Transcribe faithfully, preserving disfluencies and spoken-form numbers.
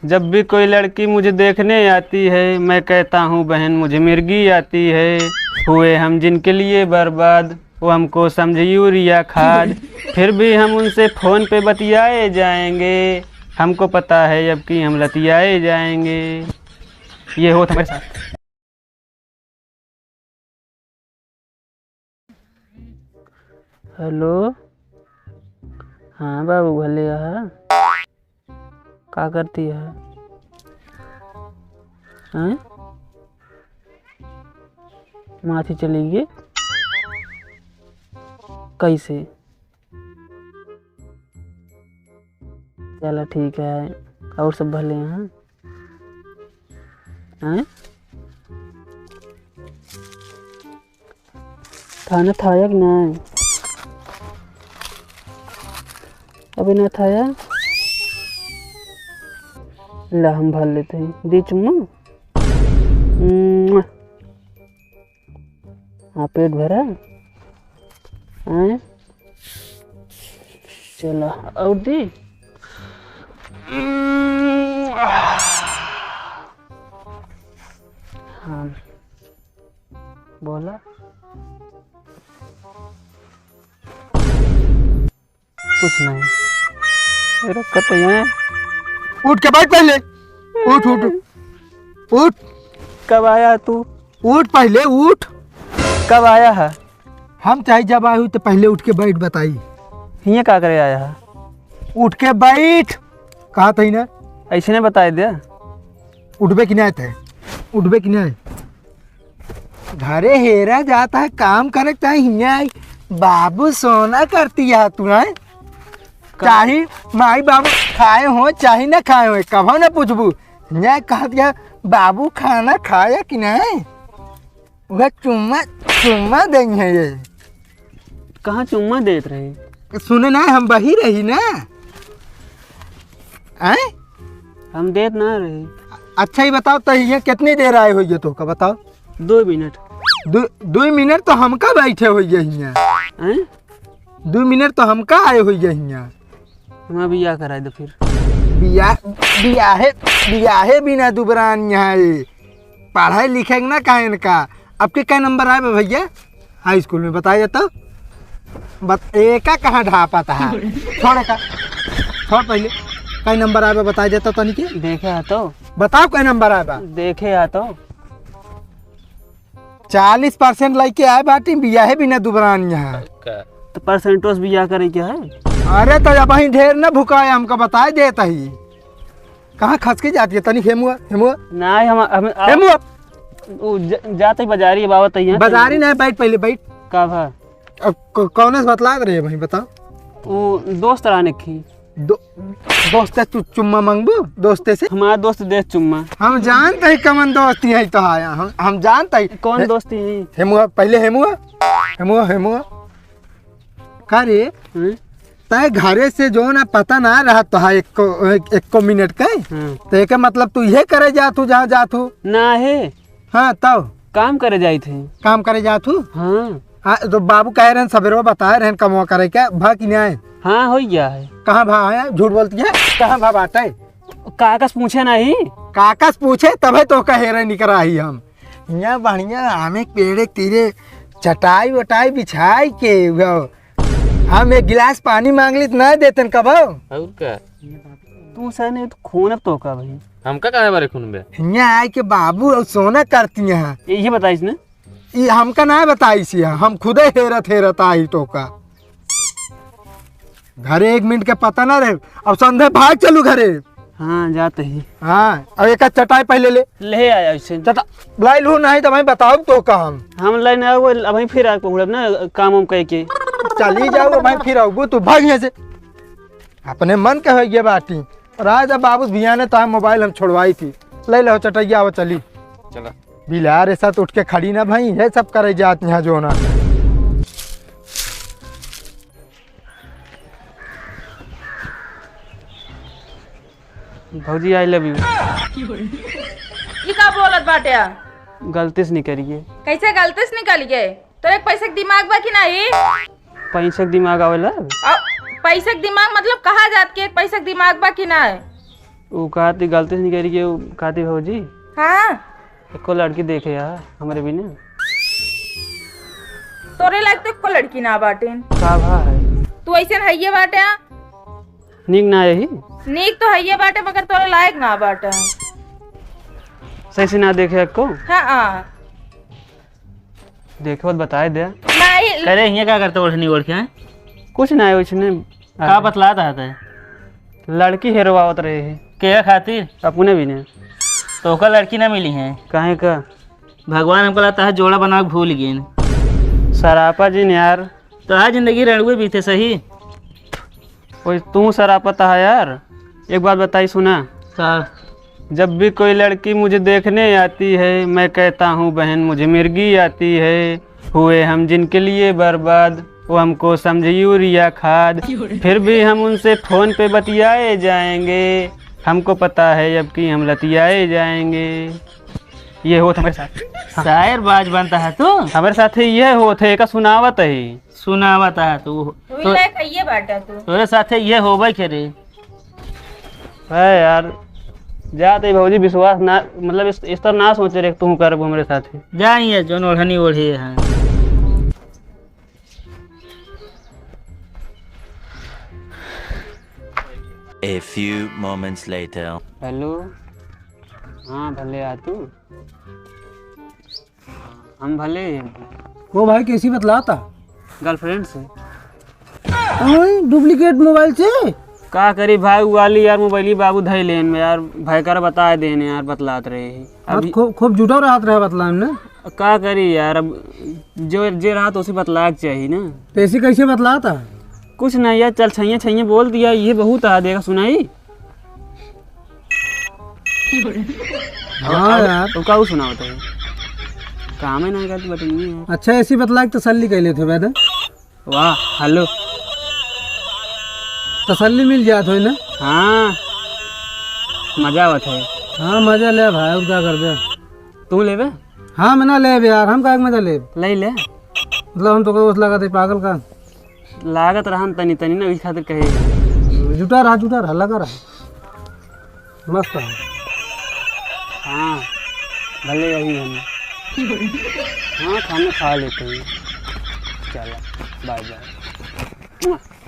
जब भी कोई लड़की मुझे देखने आती है, मैं कहता हूँ, "बहन, मुझे मिर्गी आती है।" हुए हम जिनके लिए बर्बाद, वो हमको समझे यूरिया खाद। फिर भी हम उनसे फोन पे बतियाए जाएंगे, हमको पता है अब कि हम लतियाए जाएंगे। ये होत हमरे साथ। हेलो, हाँ बाबू, भले आहा। का करती है? हैं? माथी चली गई? कैसे? चला ठीक है, और सब भले हैं? हैं? खाना खाया कि नहीं? अबे ना खाया? ला, हम भर लेते हैं। दे चुम्मा। मुआ। हाँ, पेट भरा? हैं? चला, और दी? हाँ, बोला। कुछ नहीं। रुक, कब यहाँ? उठ के बैठ पहले। उठ, उठ, उठ। कब आया तू? उठ पहले, उठ। कब आया है? हम चाहे जब आए हुई तो पहले उठ के बैठ बताई। हियाँ का करे आया है? उठ के बैठ। कहा था ही ना? ऐसे नहीं बताए दे। उठबे कि नहीं थे? उठबे कि नहीं? घरे हेरा जाता है, काम करे चाहे हियाँ आई। बाबू सोना करती है तू, हैं? का- चाहे माई बाबू खाए हो, चाहे ना खाए हो, कभो ना पूछबू। हियाँ कह दिया, "बाबू खाना खाया कि नहीं?" वह चुम्मा, चुम्मा देंगे ये। कहाँ चुम्मा देत रहे? सुने ना, हम बही रही ना। आए? हम देत ना रहे। अच्छा, ये बताओ, तो ये कितनी देर आए होइए तो का बताओ? दो मिनट। दो, दो मिनट तो हमका बैठे होइए हियाँ। आए? दो मिनट तो हमका आए होइए हियाँ। हमार बियाह कराए दो फिर। बियाह, बियाहे, बियाहे बिना दुबरान यहाँ है। पढ़े लिखे के ना कहा इनका। आपके कै नंबर आए बा भैया? हाई स्कूल में बताया जाता। बत-, एका कहाँ ढापा था? छोड़ का। छोड़ पहले। कै नंबर आए बा बताया जाता तनी के। देखे हा तो। बताओ कै नंबर आए बा? देखे हा तो। चालीस परसेंट लइके आए बाटी, बियाहे बिना दुबरान यहाँ। तो परसेंटो से बियाह करे के है? अरे तो अबहीं ढेर न भुकाए, हमका बताए देत ही। कहाँ खसके जाती है? तनी हेमुआ, हेमुआ। नहीं, हम, हम, हेमुआ। उ ज-, जाते ही बाजारी, अब आवत ही यहाँ। बाजारी नहीं, बैठ पहले, बैठ। का भा? अब क-, कौने से बतलात रहे भाई, बताओ। उ दोस्त रहने की। दो-, दोस्ते तू चुम्मा मांगबू? दोस्ते से? हमारा दोस्त दे चुम्मा। हम जानते ही कमन दोस्ती है तो आया। हम, हम जानते ही। कौन हे-, दोस्ती है? हेमुआ, पहले हेमुआ। हेमुआ, हेमुआ। का रे? हम्म? तय घरे से जो ना पता ना रहा तो है एको, एक, एको मिनट का। हम्म। तो एके मतलब तू ये करे जात हूँ, जहाँ जात हूँ? ना है। हाँ, तब? काम करे जाइत है। काम करे जात हूँ? हाँ। हाँ, तो बाबू कहे रहन, सबेरवा बताए रहन, कमवा करे के, भा कि नहीं? हाँ, हो गया है। कहाँ भा है? झूठ बोलती है। कहाँ भा बाटे? काकस पूछे नहीं। काकस पूछे, तबे तो कहे रहे निकरा ही हम। यहाँ बढ़िया आमे के पेड़े के तीरे चटाई वटाई बिछाई के, वो, हम एक गिलास पानी मांग ली तो ना देतन कबो। और का? तू सही नहीं तो खून अब तो का भाई? हमका काहे बारे खून बे? हियाँ आए के बाबू और सोना करती हैं। ये बताइस ने? ई हमका ना बताइस, हम खुदे हेरत हेरत आई तो का। घरे एक मिनट के पता ना रहे, अब संधे भाग चलू घरे। हाँ, जाते ही। हाँ, अब एक चटाई पहले ले। ले आया इसे। चटा-, लाई लू नहीं तो मैं बताऊँ तो का हम। हम लाइन आओ, अब फिर आके पहुँचब ना, काम वाम कह के। चली जाओ, अब फिर आऊँ, तू भाग यहाँ से। अपने मन के हो गए बाटी। राजा बाबू बिहाने तो मोबाइल हम छोड़वाई थी। ले लो चटैया, आवा चली। चला। बिलार ऐसा तो उठ के खड़ी ना भाई, ये सब करे जात यहाँ जो ना। भौजी, I love you। ई का बोलत बाटे? गलती से निकल गए। कैसे गलती से निकल गए? तोरे एक पैसे के दिमाग बा कि नहीं? पैसे के दिमाग आवेला? आ, पैसे के दिमाग मतलब कहा जात के एक पैसे के दिमाग बा कि नहीं? उ कहती गलती से निकल गई, उ कहती भौजी। हाँ। एको लड़की देखे यार हमरे बिना। तोरे लायक तो एको लड़की ना बाटे। का भा है? तू ऐसे हइये बाटे। नीक ना यही? नीक तो हइये बाटे, मगर तोरे लायक ना बाटे। सही से ना देखे एको? हाँ, हाँ। देखे बाद बताए दे। नहीं। करे हियाँ का करते ओढ़नी ओढ़ के, हैं? कुछ ना है, उसने का बतलात है ते? लड़की हेरवावत रहे है। के खातिर? अपने भी ने। तो ओकर लड़की ना मिली है? काहे का? भगवान हमको लगता है जोड़ा बना के भूल गए। सरापा जिन यार। तो आज जिंदगी रणुए बीते सही। ओए, तू सरापत है यार। एक बात बताई, सुना। का? जब भी कोई लड़की मुझे देखने आती है, मैं कहता हूँ, "बहन, मुझे मिर्गी आती है।" हुए हम जिनके लिए बर्बाद, वो हमको समझे यूरिया खाद। फिर भी हम उनसे फोन पे बतियाए जाएंगे, हमको पता है अब कि हम लतियाए जाएंगे। ये होत हमरे साथ। हाँ। शायर बाज बनता है तू। हमरे साथ ये होत है, एका सुनावत है। सुनावत है तू। तू तो लायक हइये बाटा तू। तोरे साथे ये होबे करे। है यार, जा ते भौजी, विश्वास ना, मतलब इस, इस तरह ना सोचे रे, तू करबू हमरे साथे। जा ये जोन ओढ़नी ओढ़ी है। A few moments later. हेलो, हाँ भले आ तू। हम भले। वो भाई कैसी बतलाता? गर्लफ्रेंड से। ओए, डुप्लीकेट मोबाइल से? का करी भाई, उ वाली यार मोबाइल ही बाबू धई लेन में यार, भाई कर बता देने यार, बतलात रहे ही। हाँ, अभी खूब, खूब जुटा रहत रहे बतलान ना। का करी यार, अब जो, जे रहत उसे बतलाक चाहिए ना। तो ऐसे कैसे बतलाता? कुछ नहीं यार, चल छैया छैया बोल दिया, ये बहुत आ देगा सुनाई। हाँ और, यार। और का सुनावत है? काम है ना करते बटन नहीं है। अच्छा, ऐसी बतला के तसल्ली कर लेते हो, बेटा। वाह, हेलो। तसल्ली मिल जात हो ना? हाँ, मजा आवत है। हाँ, मजा ले भाई, और का करबे? तू लेबे? हाँ, मैं ना लेब यार, हम काहे के मजा लेब? ले ले। मतलब हम तो कोई उस लगा थे पागल का। लागत रहन तनी तनी ना, ओही खातिर कहे। जुटा रहा, जुटा रहा, लगा रहा। मस्त है। हाँ, भले यही हम। हाँ, खाना खा लेते हैं। चला, बाय बाय।